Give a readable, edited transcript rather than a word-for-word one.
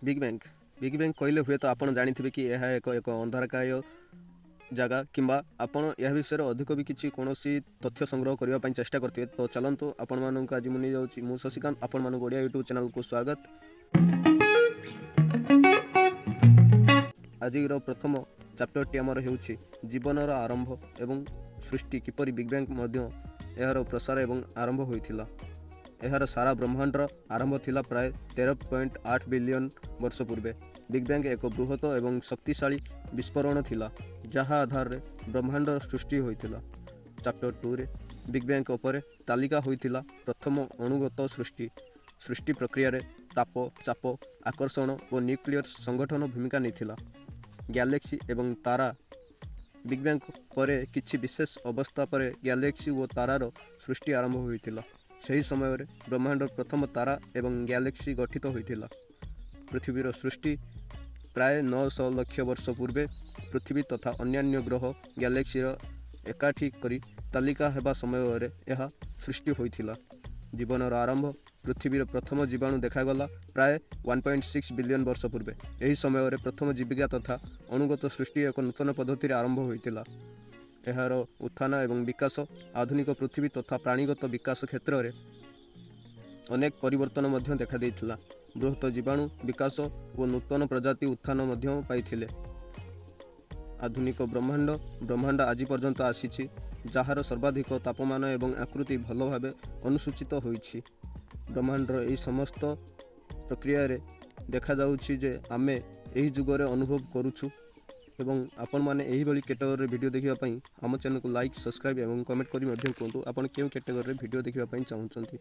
Big ବ୍ୟାଙ୍ଗ। Big ବ୍ୟାଙ୍ଗ କହିଲେ ହୁଏତ ଆପଣ ଜାଣିଥିବେ କି ଏହା ଏକ ଅନ୍ଧାରକାୟ ଜାଗା, କିମ୍ବା ଆପଣ ଏହା ବିଷୟରେ ଅଧିକ ବି କିଛି କୌଣସି ତଥ୍ୟ ସଂଗ୍ରହ କରିବା ପାଇଁ ଚେଷ୍ଟା କରିଥିବେ। ତ ଚାଲନ୍ତୁ, ଆପଣମାନଙ୍କୁ ଆଜି ମୁଁ ନେଇଯାଉଛି। ମୁଁ ଶଶିକାନ୍ତ, ଆପଣମାନଙ୍କୁ ଓଡ଼ିଆ ୟୁଟ୍ୟୁବ୍ ଚ୍ୟାନେଲକୁ ସ୍ୱାଗତ। ଆଜିର ପ୍ରଥମ ଚାପ୍ଟରଟି ଆମର ହେଉଛି ଜୀବନର ଆରମ୍ଭ ଏବଂ ସୃଷ୍ଟି, କିପରି ବିଗ୍ ବ୍ୟାଙ୍ଗ ମଧ୍ୟ ଏହାର ପ୍ରସାର ଏବଂ ଆରମ୍ଭ ହୋଇଥିଲା। ଏହାର ସାରା ବ୍ରହ୍ମାଣ୍ଡର ଆରମ୍ଭ ଥିଲା ପ୍ରାୟ 13.8 ବିଲିୟନ ବର୍ଷ ପୂର୍ବେ। ବିଗ୍ ବ୍ୟାଙ୍ଗ ଏକ ବୃହତ ଏବଂ ଶକ୍ତିଶାଳୀ ବିସ୍ଫୋରଣ ଥିଲା, ଯାହା ଆଧାରରେ ବ୍ରହ୍ମାଣ୍ଡର ସୃଷ୍ଟି ହୋଇଥିଲା। ଚାପ୍ଟର 2ରେ ବିଗ୍ ବ୍ୟାଙ୍ଗ ଉପରେ ତାଲିକା ହୋଇଥିଲା ପ୍ରଥମ ଅଣୁଗତ ସୃଷ୍ଟି। ସୃଷ୍ଟି ପ୍ରକ୍ରିୟାରେ ତାପ, ଚାପ, ଆକର୍ଷଣ ଓ ନ୍ୟୁକ୍ଲିୟର ସଂଗଠନ ଭୂମିକା ନେଇଥିଲା। ଗ୍ୟାଲେକ୍ସି ଏବଂ ତାରା। ବିଗ୍ ବ୍ୟାଙ୍ଗ ପରେ କିଛି ବିଶେଷ ଅବସ୍ଥା ପରେ ଗ୍ୟାଲେକ୍ସି ଓ ତାରାର ସୃଷ୍ଟି ଆରମ୍ଭ ହୋଇଥିଲା। ସେହି ସମୟରେ ବ୍ରହ୍ମାଣ୍ଡର ପ୍ରଥମ ତାରା ଏବଂ ଗ୍ୟାଲେକ୍ସି ଗଠିତ ହୋଇଥିଲା। ପୃଥିବୀର ସୃଷ୍ଟି ପ୍ରାୟ 900 ଲକ୍ଷ ବର୍ଷ ପୂର୍ବେ ପୃଥିବୀ ତଥା ଅନ୍ୟାନ୍ୟ ଗ୍ରହ ଗ୍ୟାଲେକ୍ସିର ଏକାଠି କରି ତାଲିକା ହେବା ସମୟରେ ଏହା ସୃଷ୍ଟି ହୋଇଥିଲା। ଜୀବନର ଆରମ୍ଭ। ପୃଥିବୀର ପ୍ରଥମ ଜୀବାଣୁ ଦେଖାଗଲା ପ୍ରାୟ 1.6 ବିଲିୟନ ବର୍ଷ ପୂର୍ବେ। ଏହି ସମୟରେ ପ୍ରଥମ ଜୀବିକା ତଥା ଅଣୁଗତ ସୃଷ୍ଟି ଏକ ନୂତନ ପଦ୍ଧତିରେ ଆରମ୍ଭ ହୋଇଥିଲା। ଏହାର ଉତ୍ଥାନ ଏବଂ ବିକାଶ ଆଧୁନିକ ପୃଥିବୀ ତଥା ପ୍ରାଣୀଗତ ବିକାଶ କ୍ଷେତ୍ରରେ ଅନେକ ପରିବର୍ତ୍ତନ ମଧ୍ୟ ଦେଖାଦେଇଥିଲା। ବୃହତ ଜୀବାଣୁ ବିକାଶ ଓ ନୂତନ ପ୍ରଜାତି ଉତ୍ଥାନ ମଧ୍ୟ ପାଇଥିଲେ। ଆଧୁନିକ ବ୍ରହ୍ମାଣ୍ଡ। ବ୍ରହ୍ମାଣ୍ଡ ଆଜି ପର୍ଯ୍ୟନ୍ତ ଆସିଛି, ଯାହାର ସର୍ବାଧିକ ତାପମାନ ଏବଂ ଆକୃତି ଭଲ ଭାବେ ଅନୁସୂଚିତ ହୋଇଛି। ବ୍ରହ୍ମାଣ୍ଡର ଏହି ସମସ୍ତ ପ୍ରକ୍ରିୟାରେ ଦେଖାଯାଉଛି ଯେ ଆମେ ଏହି ଯୁଗରେ ଅନୁଭବ କରୁଛୁ। ଏବଂ ଆପଣମାନେ ଏହିଭଳି କ୍ୟାଟେଗୋରୀରେ ଭିଡ଼ିଓ ଦେଖିବା ପାଇଁ ଆମ ଚ୍ୟାନେଲକୁ ଲାଇକ୍, ସବସ୍କ୍ରାଇବ୍ ଏବଂ କମେଣ୍ଟ କରି ମଧ୍ୟ କୁହନ୍ତୁ, ଆପଣ କେଉଁ କ୍ୟାଟେଗୋରୀରେ ଭିଡ଼ିଓ ଦେଖିବା ପାଇଁ ଚାହୁଁଛନ୍ତି।